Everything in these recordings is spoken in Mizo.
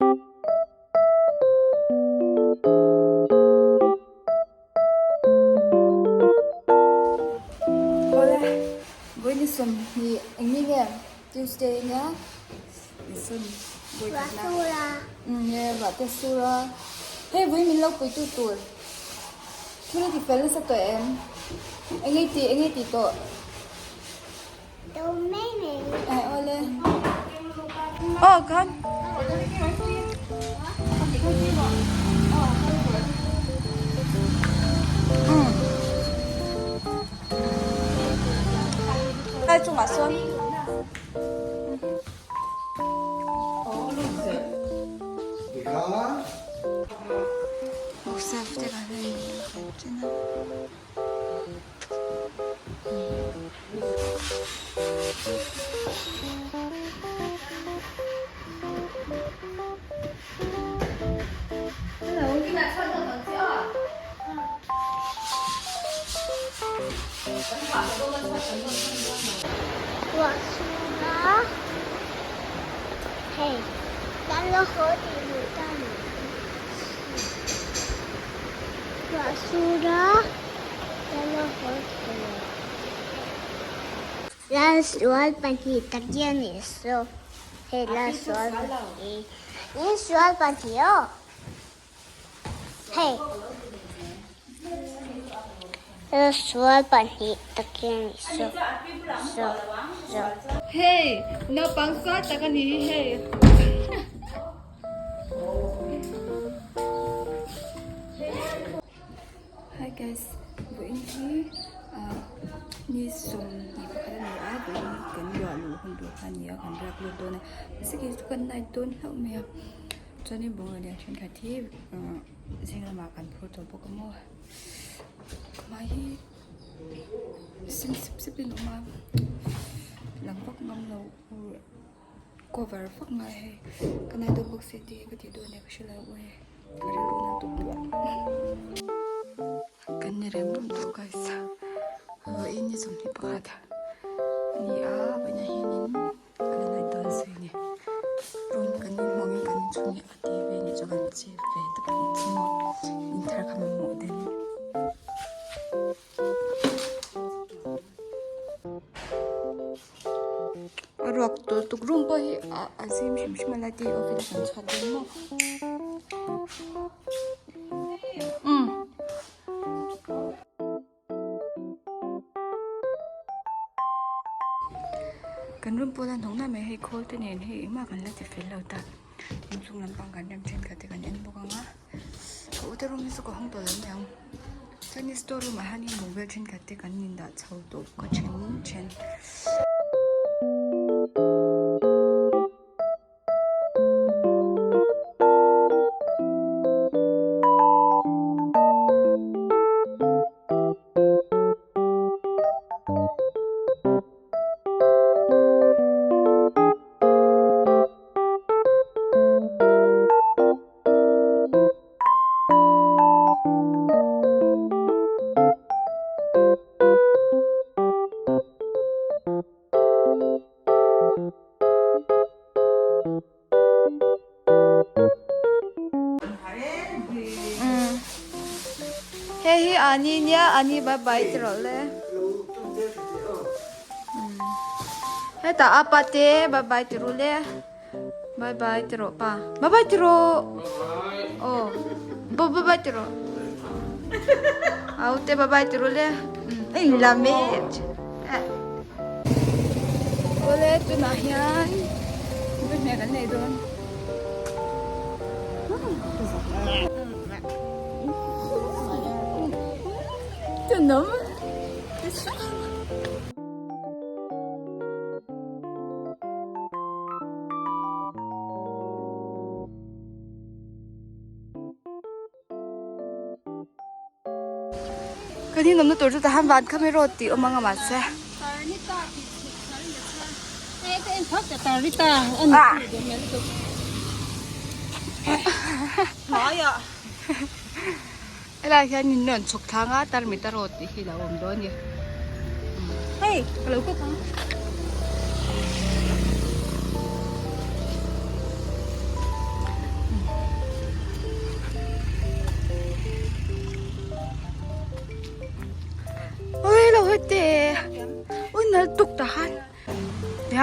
Awle, vawiin 20 eng ni nge Tuesday nia insawn vawi khatna umm nge ruah te sur a hei vawiin min lo pui tu tur thil ti fel nasa tawh em eng nge tih eng nge tih tawh eh awle aw khan umm lai chungah sawn. Bookshelf te kan hei chen a. Ruah sur a, hei kan lo haw tih duh ta ni. Ruah sur a, kan lo haw thei lo. Lalsual pahnih takin a saw. Hei Lalsual pahnih. Insual pahnih aw. Hei. Lalsual pahnih takin a saw. Saw. Saw. Hei, naupang sual tak a ni hi hei. Hi guys, vawiin hi ah ni 21 a ni a, vawiin hi kan luah luh hun tur kha a ni a, kan riak lut dawn a, mahse kei chu kan night dawn hlauh mai a, chuanin bungraw lian thenkhat hi ah zing lamah kan phur tawh bawk a maw, khumah hi sen sep sep in a awm a, lang vak ngam lo cover vak ngai hei ka night dawn bawk si tih ka tih dawn nia ka hre lo ui. Ka rilru nan tuk duh a. Kan ni rem rum tawh guys. Vawiin ni 21 a ni a, vawiinah hianin a la night dawn zui a ni. Room kan inhmangin kan inchhung hi a TV a nih chu kan chep ve tawp a nih chu maw. In thar kha mamawh den. A ruak tur tuk room pawh hi a zim hrim hrim a la ti awk in kan chhuat dawn maw umm kan room pawh la hnawk na mai hei khawl te nen hei engmah kan la ti fel lo ta inchung lampang kan rem thenkhat te kan en bawk ang a ka ute room hi chu ka hawng tawh lo mai ang. Chuan store room ah hianin bawng vel thenkhat te kan indah chho tawh ka then then. Hei hi Ani nia Ani bye bye ti rawh le. Hetah apa te bye bye ti ru le. Bye bye ti rawh pa. Bye bye ti rawh. Oh. Bye bye bye ti rawh. Au te bye bye ti rawh le. Ei la me. Awle tunah hian hmeh kan nei dawn. Tunam. Kan in awmna tur chu tahan van kha mai rawt tih awm ang a mahse. Helai hian in rawn chhuk thlang a tarmit a rawt tih hi lo awm dawn a ni. Hei ka lo kawk ang.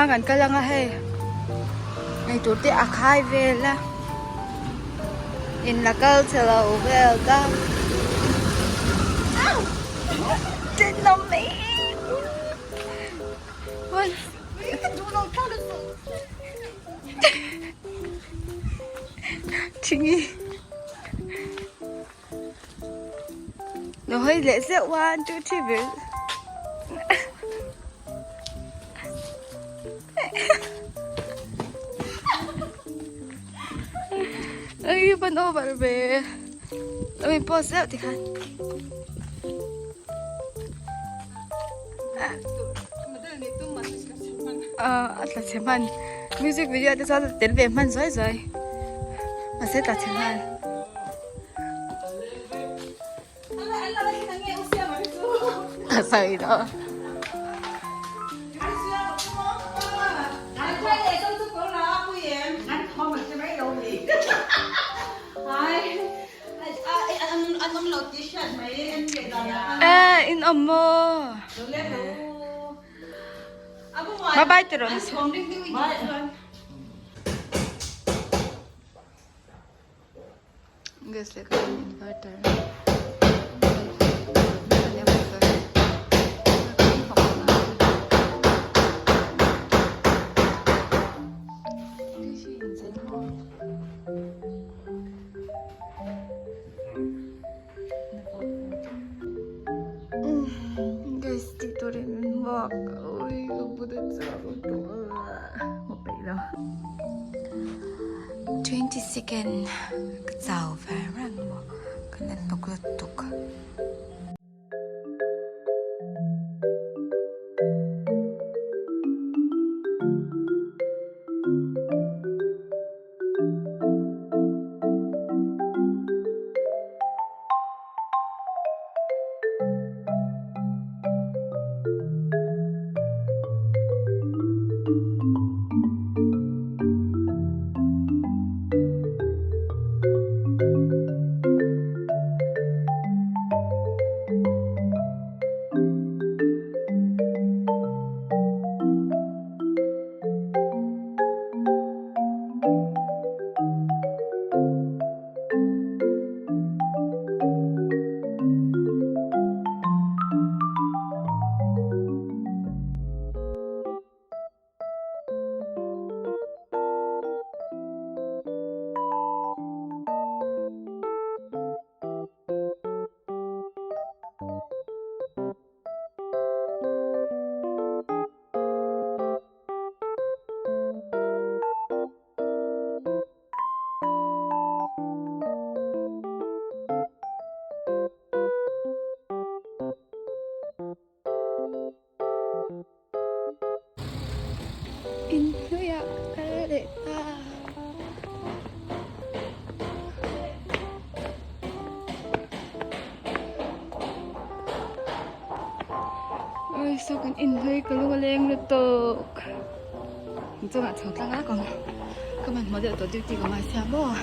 kan kal anga hei eitur te a khai vel a in la kal chhe lo vel ta Thingi Lo hawi leh zeuh one two three vel Ai ban over ve Lo in pause zeuh tikhan A tla chhe hman music video te chuan tel ve hman zuai zuai mahse tla chhe hman. Ka sawi lo. Eh in awm maw? Bye bye ti rawn. Gas leh khan inverter Gas tih turin min hmuak ui ka bu te chuak lutuk a hmu peih lo. 22nd ka chau ver reng maw ka la hnawk lutuk. Inhnuaiah ka kal leh ta. Oi saw kan inhnuai ka lung a leng lutuk. Inchungah chho tlang a ka ka hmanhmawh deuh tawh duty ka ngai sia maw.